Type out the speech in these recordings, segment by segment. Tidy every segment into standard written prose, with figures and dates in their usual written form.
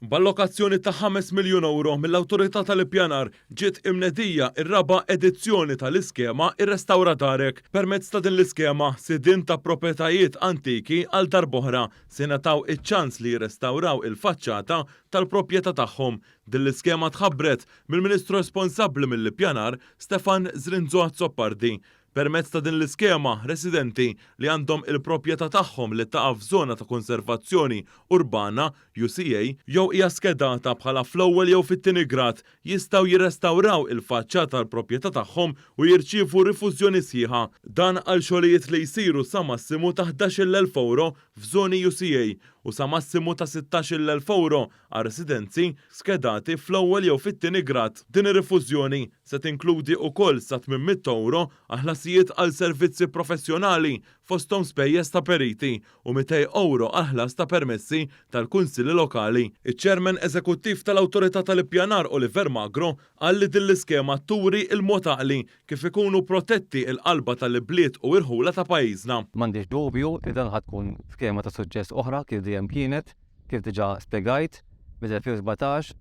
B'allokazzjoni ta' 5 miljun ewro mill-Awtorità tal-Ippjanar ġiet imnedija r-raba' edizzjoni tal-iskema Irrestawra Darek. Permezz ta' din l-iskema, sidien ta' proprjetajiet antiki għal darb'oħra se jingħataw iċ-ċans li jirrestawraw il-faċċata tal-proprjetà tagħhom. Din l-iskema tħabbret mill-Ministru responsabbli mill-Ippjanar, Stefan Zrinzo Azzopardi. Permezz ta' din l-iskema, residenti li għandhom il-proprjetà tagħhom li taqa' f'żona ta' konservazzjoni urbana, UCA, jew hija skedata bħala fl-ewwel jew fit-tieni grad, jistgħu jirrestawraw il-faċċata tal-proprjetà tagħhom u jirċievu rifużjoni sħiħa. Dan għal xogħlijiet li jsiru sa massimu ta' 11,000 ewro f'żoni UCA u sa massimu ta' 16,000 ewro għal residenzi skedati fl-ewwel jew fit-tieni grad. Din ir-rifużjoni se tinkludi wkoll sa 800 ewro għal ħlasijiet għal servizzi professjonali fosthom spejjeż ta' periti u 200 ewro għal ħlas ta' permessi tal-kunsilli lokali. Iċ-Chairman Eżekuttiv tal-Awtorità tal-Ippjanar Oliver Magro qal li din l-iskema turi l-mod għaqli kif ikunu protetti l-qalba tal-ibliet u irħula ta' pajjiżna. M'għandix dubju li dan ħa tkun skema ta' suċċess oħra kif dejjem kienet. Kif diġà spjegajt, mill-2017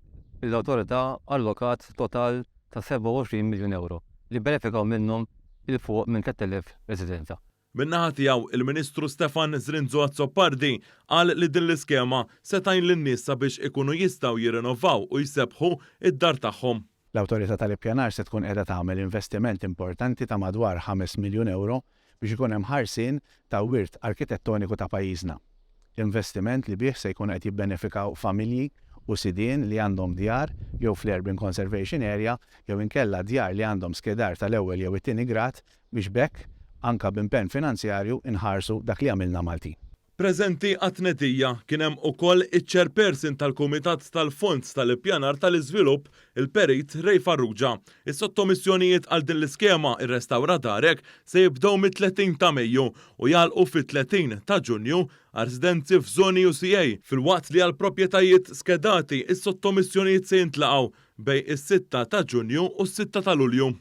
l-Awtorità allokat total ta' 27 miljun ewro li bbenefikaw minnhom 'il fuq minn 3,000 residenza. Min-naħa tiegħu, il-Ministru Stefan Zrinzo Azzopardi qal li din l-iskema se tgħin lin-nies sabiex ikunu jistgħu jirrinovaw u jsebbħu d-dar tagħhom. L-Awtorità tal-Ippjanar se tkun qiegħda tagħmel investiment importanti ta' madwar 5 miljun ewro biex ikun hemm ħarsien ta' wirt arkitettoniku ta' pajjiżna. Investiment li bih se jkunu qed jibbenefikaw familji u sidien li għandhom djar jew fl-Urban Conservation Area jew inkella djar li għandhom skedar tal-ewwel jew it-tieni grad biex b'hekk anke b'impenn finanzjarju nħarsu dak li jagħmilna Maltin. Preżenti għat-tnedija kien hemm ukoll iċ-Chairperson tal-Kumitat tal-Fond tal-Ippjanar tal-Iżvilupp, il-Perit Ray Farrugia. Is-sottomissjonijiet għal din l-iskema Irrestawra Darek se jibdew mit-30 ta' Mejju u jagħlqu fit-30 ta' Ġunju għal residenzi f'żoni UCA, filwaqt li għal proprjetajiet skedati s-sottomissjonijiet se jintlaqgħu bejn is-sitta ta' Ġunju u s-sitta ta' Lulju.